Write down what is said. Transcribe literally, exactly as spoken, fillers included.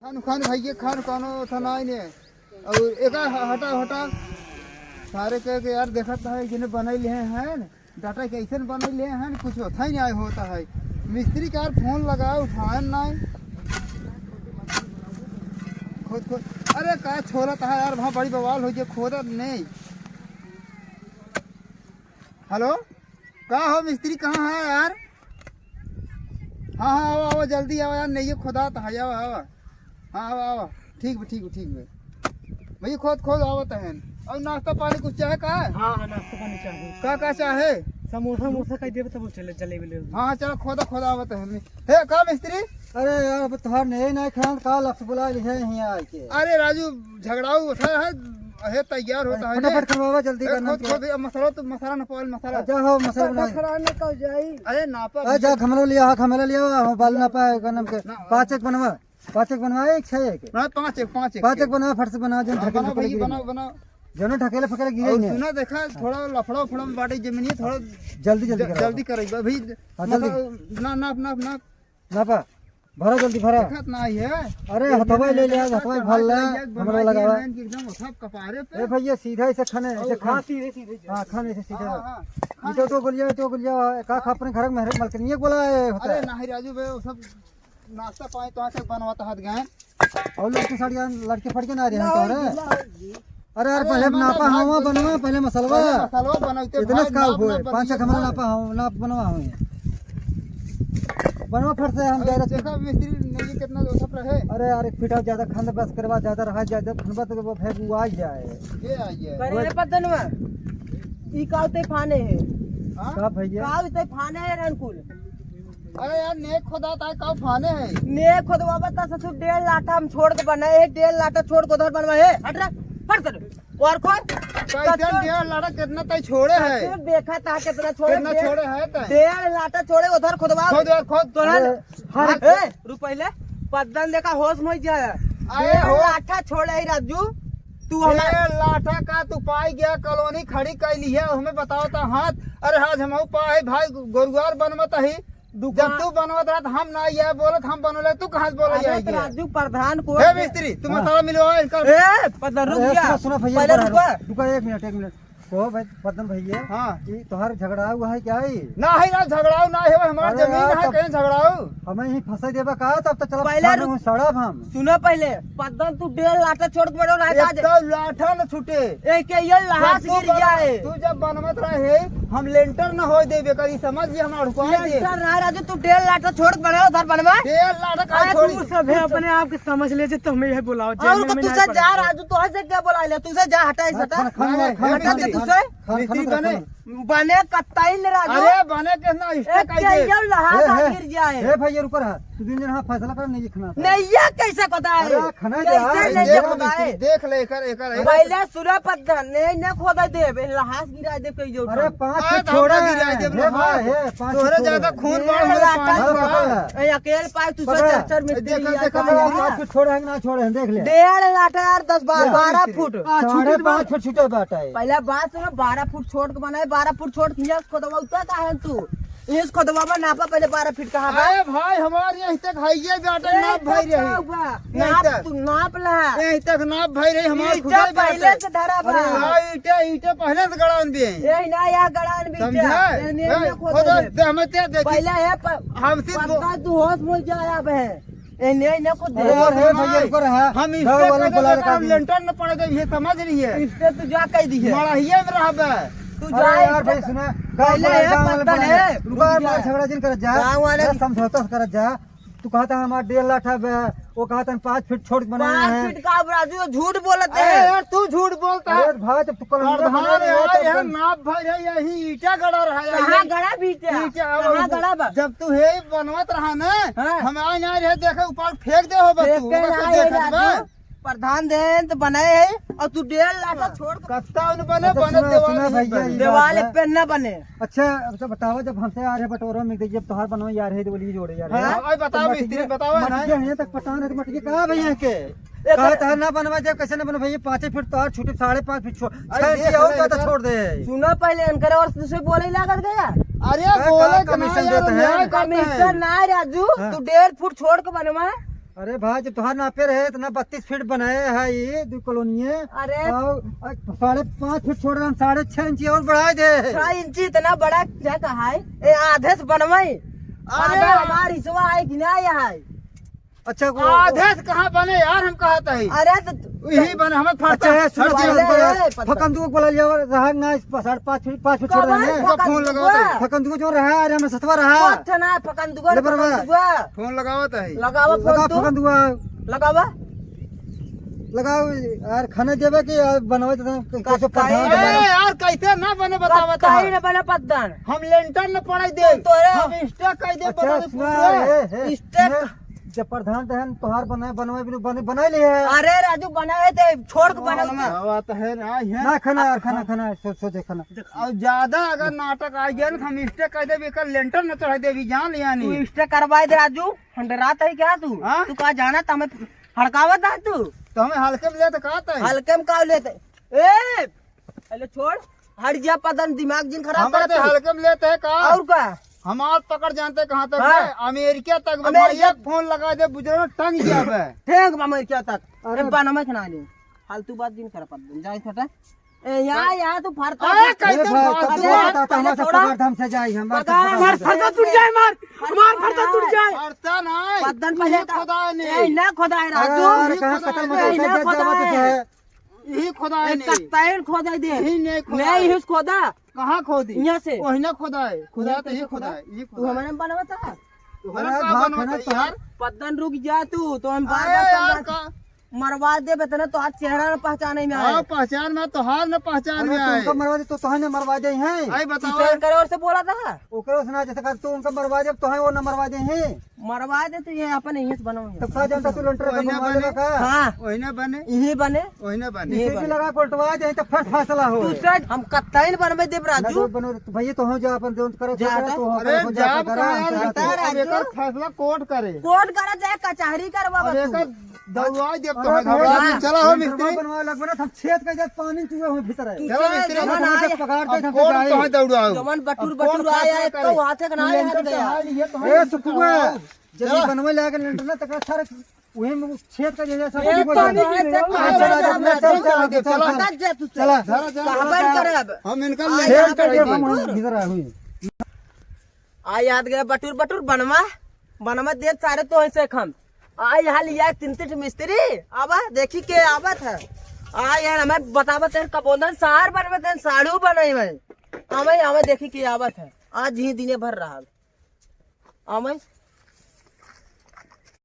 खान, खान भैया, खान कौनो था ना इन्हें। और एका ह-, हटा, हटा। सारे कह के यार देखत है, जिन्हें बनई ले हैं, डाटा कैसन बनई ले हैं, कुछ होता ही नहीं होता है। मिस्त्री का यार फोन लगाओ, उठाए नहीं। खोद, खोद। अरे का छोलत है यार, वहाँ बड़ी बवाल हो गई, खोदत नहीं। हेलो, का हो मिस्त्री, कहाँ है यार? हाँ, हाँ, आवा, आवा, जल्दी आवा यार, नहीं खोदात है, आवा, आवा। हाँ, आवा, आवा। ठीक बा, ठीक बा, ठीक बा। भैया, खोद, खोद, आवत है। और नाश्ता पानी कुछ चाहे का? हाँ, हाँ, नाश्ता पानी चाहे। का, का चाहे? समोसा, मोसा कह देबे तब चले, जलेबी ले। हाँ, हाँ, चलो, खोदा, खोदा, आवत है। हे, का मिस्त्री? अरे यार, अब तोहार नहीं, नहीं खान, का लफ्स बुला लिहे हैं यहाँ आके। अरे राजू, झगड़ाऊ उठा है, हे तैयार होता है फटाफट ने। करवावा, जल्दी ए, करना खोद, क्या? खोद, अब मसाला तो, मसाला ना पावल, मसाला। अच्छा, हो, मसाला बना। खराब निकल जाई। अरे नापा अरे जा, घमलो लिया, हाँ, घमलो लिया, हाँ, बाल नापा है, गनम के। ना, पाँच एक बनवा, पाँच एक बनवा, एक छः एक। ना, पाँच एक, पाँच एक। पाँच एक बनवा, फट से बनवा, जन हाँ, ढकेल बनाओ फकेल भैया, गिरे बनाओ, नहीं। बनाओ। जनो ढकेल फकेल गिरे और नहीं। सुना, देखा, थोड़ा लफड़ा उफड़ा में बाटे जमीनिया, थोड़ा जल्दी, जल्दी ज-, करवा। जल्दी करे, अभी हाँ, जल्दी। मतलब, ना, नाप, नाप, नाप। नापा, भरा जल्दी भरा। देखत ना है। अरे, एकदम हथवा ले ले, एकदम हथवा एकदम भर ले, एकदम हमरो लगावा। एकदम सब कपारे पे। ए भैया, सीधा ऐसे खाने, ऐसे और खान। हाँ, सीधे, सीधे। हाँ, खाने से सीधा। हाँ, हाँ, ये तो, तो गोलिया, तो गोलिया, का खा अपने घर में मलकनिया बोला है होता अरे है। नहीं राजू भाई, वो सब नाश्ता पानी तो आके बनवाता हाथ गए। और लड़के साड़िया, लड़के फड़के ना रहे हैं ना, तो, अरे। ना, अरे यार, अरे, पहले हमारा नापा नाप हवा बन-, बनवा, पहले मसलवा। पहले मसलवा बनाओ, इतने भाई, से का नाप, हुए? नाप पाँच बन-, छह खमला नापा हवा, नाप बनवा हुए। बनवा फट से हम अरे, direct देखा मिस्त्री, नहीं, कितना जोर से रहे। अरे यार, एक फीट और ज्यादा खंद बस करवा, ज्यादा रहा, ज्यादा खंद बस वो फेंक, वो आ जाए। ये आ जाए। अरे, पतनवा, ई का तैफाने है? हाँ? का भैया? का तैफाने है, रनकुल? अरे यार, नेक खोदात है, का फाने है? नेक खोदवाबा त ससुर डेढ़ लाठा हम छोड़ के बनाए है, डेढ़ लाठा छोड़ के उधर बनवा है। हट रे, हट रे। और खोद। कैसे ससुर डेढ़ लाठा कितना तय छोड़े है? ससुर देखा था कितना छोड़े, कितना डेढ़, छोड़े है तय? डेढ़ लाठा छोड़े उधर खोदवा। खोद यार, खोद। तोहन अरे, हट। ए, रुक पहले। पद्दन देखा होश में जाए। अरे डेढ़ हो। लाठा छोड़े है राजू। तू हमार डेढ़ लाठा का तू पाई गया, कॉलोनी खड़ी कैली है, हमें बताओ तो हाथ। अरे आज हम पाए भाई गोरुआर बनवत ही। दुकान जब तू बनवत रहा, त हम ना ये बोलत, हम बनवले, तू कहाँ से बोले अरे, ये, तो ये? राजू प्रधान को हे मिस्त्री, तू हाँ। मसाला मिलवा इनका। ए, पद्दन, रुक अरे, जा। सुनो, सुनो भैया, पहले रुको, रुक जा। रुको, एक मिनट, एक मिनट। कहो भाई, पद्दन भैया, हाँ। कि तोहार झगड़ा हुआ है क्या ये? ना है ना, झगड़ा ना है, हमार अरे जमीन यार, है, तब कहीं झगड़ा हो? हमें ही फंसा देबा का? तब तो चला पहले फाड़ रुक। दूँ, सड़ब हम। सुनो पहले, पद्दन तू डेढ़ लाठा छोड़ के बड़ो रह जा। एक तो लाठा न छूटे। ए, के ये लहास जब तू गिर बन-, जाए। तू जब बनवत रहे, हम लेंटर न होए देबे करी, समझ जे हमार रुकवा दे। लेंटर ना राजू, तू डेढ़ लाठा छोड़ के बनाओ, उधर बनवा। डेढ़ लाठा का अरे छोड़ी? तू सब है, अपने आप के समझ ले जे, तो हमें यह बुलाओ, जे और हमें तो हमें तू नहीं से जा पड़ता। राजू, तू से क्या बुला ले, तू से जा, हटा, इस हटा। खाना, खाना, हटा खाना, दे तू खाना, से। खाना, मिस्त्री खाना, बने। खाना। बने कत्ता ही नाराज हो। अरे बने के ना, इष्टे एक कह दे। ये लहास ए, आ ए, गिर जाए। ए भाई, ये रुको रहा। तू दिन दिन हाँ फैसला कर, नहीं खाना था। नहीं, ये कैसे पता है? अरे, खाना कैसे जा, नहीं ये पता है? देख ले, एकर, एकर, एकर। पहले सुना पद्दन, नहीं, नहीं खोदा देब, ए लहास गिरा देब कहीं जो अरे, उठा। पाँच अरे, फीट तो छोड़ा हमरा है। गिरा देब हे ना। भाई, हे, पाँच तोहरे फीट छोड़ा ज्यादा है। खून ये बाढ़, हमरा लाटा पानी पकड़ बाढ़। ला। ए, अकेल पाए, तू सब अरे, चार, चार मिस्त्री देखा, लिया देखा, खाया। पाँच फीट छोड़ा है कि ना छोड़ा है, देख ले। डेढ़ लाटा यार, दस, बारह, ये बारह फीट। आ, साढ़े छूटी पाँच बात। फीट छूटा बाटा है। पहला बात सुनो, बारह फुट छोट के बनाए, बारह फुट छोट के हियाँ से खोदवा उतना का है तू? इस खोदवा में नापा पहले बारह फीट कहाँ बा? अरे भाई, हमार यहीं तक है, ये बाटे ए, नाप भाई तब रही। का हुआ? यहीं नाप तक। तू नाप ला। यहीं तक नाप भाई रही, हमार ईटा खुदाई पहले बाटे। से धरा बा। अरे हाँ, ईटा, ईटा पहले से गड़ान भी है। यही ना, यहाँ गड़ान भी समझा? ईटा। ये नहीं, ए, नहीं खोदे खोदा दे। दे, हमें ते देखी। पहले है प-, हमसे वो पक्का तू होश में जा अब है। ए, नहीं, नहीं, खुद अरे, देखो, अरे, भाई, भाई, रुको रहा। हम इस गाँव पे वाले कह बुला देता रखा हूँ, जी। लेंटर न पड़ गई, ये समझ रही है। इस पे तू जा कह दी है। मड़हिए में रहबे। तू अरे जा यार, इस पे भाई, सुना, गाँव पहले वाला, है, गाँव वाला पद्दन बुला है। रहे। रुको, रुक रुको, जा। लड़ाई झगड़ा जिन करत जा। गाँव वाले बस की समझौता से करत जा। तू कहता है हमारा डेढ़ लाख है बे, वो कहता है पाँच फीट छोड़ के बनाया पाँच है। फीट का अब राजू झूठ बोलत अरे है। यार, तू झूठ बोलता है। अरे भाई, तो तू कल प्रधान बना यार, रहा यार, था। नाप भाई है, यही ईटा गड़ा रहा है, कहाँ यही गड़ा बीटा? ईटा, अब कहाँ गड़ा बा? जब तू हे बनवत रहा ना, हाँ। हम आए ना रहे, देखे ऊपर फेंक दे हो बस देख तू, के ओकर ना से आए देखत बा। राजू, प्रधान देन तो बनाए है और तू डेढ़ लाख छोड़ के कत्ता उन बने, अच्छा, बने सुना, देवाल सुना नहीं भैया, बने। ये देवाल बात है। पे ना बने। अच्छा, अच्छा बताओ, जब हमसे आ रहे बटोरा में, जब तोहार बनवा यार है, तो बोलिए जोड़े यार है। हाँ, भाई बताओ, तो मिस्त्री मटकिया, बताओ है ना। मटकिया है तक पता नहीं, तो मटकिया कहाँ भैया के? एक कहा था ना बनवा, जब कैसे ना बनवा भैया, पाँचे फीट तोहार छूटे, साढ़े पाँच फीट छो-, अरे छह देख इंच और ले ज्यादा इधर। छोड़ दे। सुना पहले इनकर और दूसरे बोले लागल गया। अरे का, बोले का के ना कमीशन यार, देते हैं? न्याय करते हैं। कमीशन ना राजू, हाँ। तू डेढ़ फुट छोड़ के बनवा। अरे भाई, जब तोहार नापे रहे, इतना बत्तीस फीट बनाए है ये दो कॉलोनिये। अरे। और, और साढ़े पाँच फीट छोड़ रहा, साढ़े छह इंची और बढ़ाए दे। छह इंची इतना बड़ा क्या कहा है? ए, आधे से बनवाई। अरे। आधा हमार हिस्सा है कि ना, यहाँ है? अच्छा, वो आधे से कहाँ बने यार, हम कहत हई। अरे तो यही बने, हमें फरता। अच्छा, है, सुनो, हट सुनो, जा। सुनो, ए, ए, पत्ता। फकंदुआ को बोला लिया, रहा ना, इस प-, साढ़े पाँच फीट, पाँच फीट छोड़ कौन रहे हैं। फकंदुआ? फोन लगाओ तो। फकंदुआ जो रहा है, अरे, हमें सतवा रहा। कौन थे ना फकंदुआ, ले बरवा। फकंदुआ। फोन लगाओ तो है। लगाओ फोन लगाओ तू। फकंदुआ। लगावा। लगाओ यार, खाना देवे कि यार, बनवे तो कैसे कत्ताई पठान ना बने। अरे यार, कैसे ना बने, बतावा तो कत्ताई है। ना बने पद्दन। हम लेंटर न पड़ाई दे। तोरे हम इंस्टा कह दे, अच्छा, बता दे सुना, पूरा। ए, ए, स्टेक। सुना। जब प्रधान तहन तोहार बनाए, बनवाए बिनु बने, बनाए ले है। अरे राजू, बनाए थे, छोड़ के बनाए थे। बनावा तो है ना, है। ना खाना यार, खाना, खाना, सो-, सोचे खाना। और ज्यादा अगर नाटक आ गया ना, तो हम स्टे कह देबे, एकर लेंटर न चढ़ा देबे, जान लिया तू नहीं। स्टे करवाए दे राजू, हम डरात है क्या तू? हाँ? तू कहा जाना तो हमें हड़कावत है तू? तो हमें हल्के में ले तो कहत है। हल्के में का लेते? ए, अरे छोड़, हट जा पद्दन, दिमाग जिन खराब हमारे करत तो तू। हल्के में लेते हैं का? और का? हमार पकड़ जानते कहाँ तक हाँ। है? अमेरिका तक बा। अमेरिका। एक फोन लगा दे, बुजुर्ग टंग गया बे। ठेंग बा अमेरिका तक। अरे। ए, बा नमक ना ले। फालतू बात जिन कर पद्दन। जा इस हटा। ए, यहाँ, यहाँ तू फरता अरे, है। कैसे अरे भाई, फरता तब है? ये बता, तो हमारे से थोड़ा पकड़ धम से जाई, हमारे से पकड़। पकड़ हमार धम से। फरता टूट जाए, मार। हमार फरता टूट जाए। फरता नहीं। पद्दन तू पहले ही तो। खुदा नहीं। ए, ना खुदा है अरे, राजू। अरे, कहाँ खुदा कतल है। मचल ए, ना कर खुदा जावा तो है। है। यही खोदा है ए, नहीं। कत्ताइन खोदा दे। यही नहीं खोदा नहीं, है। यही खोदा। कहाँ खोदी? यहाँ से। वही ना खोदा है। खोदा यहाँ तो से यही खोदा खोदा? है, यही तू खोदा है। हमारे में बनवा था? तू हमारे अरे, का भाग बनवा है ना था तो। यार? पद्दन रुक जा तू, तो हम बार अरे बार यार, चल रहा का? मरवा दे, बेतना तो आज चेहरा ना पहचाने में हाँ, आए। पहचान में तोहार ना पहचान अरे, में तो आए। उनका मरवा दे, तो तोहार ने मरवा दे हैं। आई तू बताओ। चैन करे और से बोला था? ओकरे से ना, जैसे कर तू उनका मरवा दे, अब तोहार वो ना मरवा दे हैं। मरवा दे तो ये अपन यहीं से बनाऊंगा। तब का जानता तू लंटर का ओहिना बनवा बने। देबा का? हाँ। ओहिना बने। यही बने। ओहिना बने। यही जेसीबी बने। लगा के उल्टवा दे, तो फट फैसला हो। तू सच हम कत्ताइन बनवे देब ना राजू। तो बनो, तो भैया तो हो जा अपन जोन करे, जा जो करे, तो। तो हो अरे करे, हो जा, जा, करा, करा, जा, करा। अब एकर फैसला कोर्ट करे। कोर्ट करा चाहे कचहरी करवा अब बा तू। एकर दौड़वा दे तो अरे है, घबरा भैया, नहीं। चला हो लंटर मिस्त्री। बनवा लग बना, हम छेद कर दे, पानी चुए हो भीतर है। तू चला चल, मिस्त्री। जवन हम आए। पकड़ दे, अब हम कोर्ट जाए। तो है दौड़ाओ। जवन बटुर अब कोर्ट बटुर आया फैसला है, करे। तो हाथ एक ना तू याद लंटर गया। चढ़ा लिए, तो है ए, सुकुआ। चला। जब बनवे लागे लंटर ना, तकर सारे वही में छेद कर दे, सब एक कुछ तो बचा दे। नहीं है, सब हाँ, चला, चला, चला, चला, चला, चला, चला। चला, चला, चला, कहबे चला। करब। हम इनका हाँ, ले यहाँ चल पे के हम देखो। भीतर आए हुए। आ याद गया बटुर बटुर बनवा, बनवा दे सारे तो ऐसे खम। आ यहाँ लिया तीन तीन मिस्त्री, आवा देखी के आवत है। आ यार हमें बतावत है कबोंदन सार बनवत है, साड़ू बनई में। आवे, आवे देखी के आवत है। आज ही दिने भर रहा। आवे।